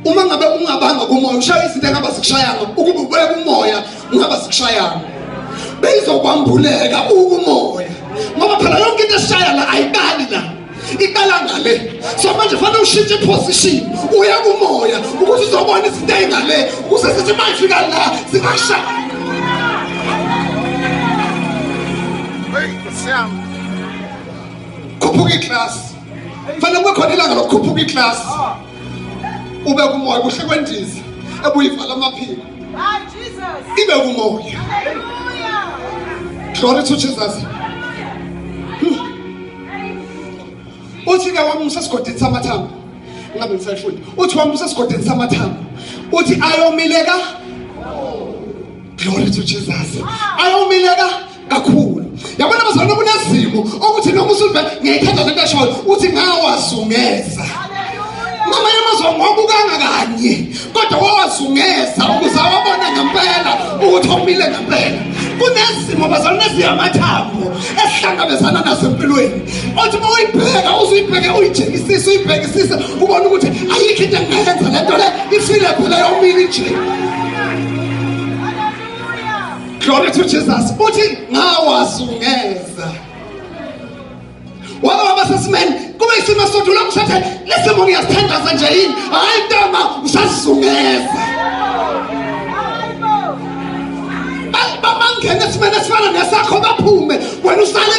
Uma ngabe ungabanga kumoya, ushaya izinto engaba zikushayanga. Ukuba ubeka umoya, ungaba zikushayanga, beyizokwambuleka ukumoya, ngoba phela yonke into esishaya la ayiqali la, iqala ngale. So manje fanele ushintshe iposition, uye kumoya ukuthi uzobona izinto ey'ngale, ukuze sithi uma ifika la zingakushaya. Khuphuka iklasi, fanele kube khona ilanga lokukhuphuka iklasi, ube kumoya kuhle kwendiza ebuye ivala amaphiko, ibe kumoya. Glory to Jesus. Uthi-ke wamusa esigodini samathambo, ngabe ngisayifunda. Uthi wamusa esigodini samathambo, uthi ayomileka. Glory to Jesus. Ayomileka kakhulu. Yabona bazalwane, kunezimo okuthi noma usuve, ngiyayithanda lento eshoyo, uthi ngawazungeza. Ngamanye amazwi ngwabukanga kanye, kodwa wawazungeza ukuze awabone ngempela ukuthi omile ngempela. Kunezimo bazalwane eziyamathambo esihlangabezana nazo empilweni, othi uma uyibheka, uzuyibheke, uyijekisise, uyibhekisise, ubone ukuthi ayikho into engingayenza, le nto le ifile phela, yomile nje. Glory to Jesus. Uthi ngawazungeza, wake waba sesimeni, kube isimo esodwa kusathe lesimo ngiyasithandaza nje yini? Hayi ntama, usasizungeza. Bangena esimeni esifana nesakho, baphume, wena usale.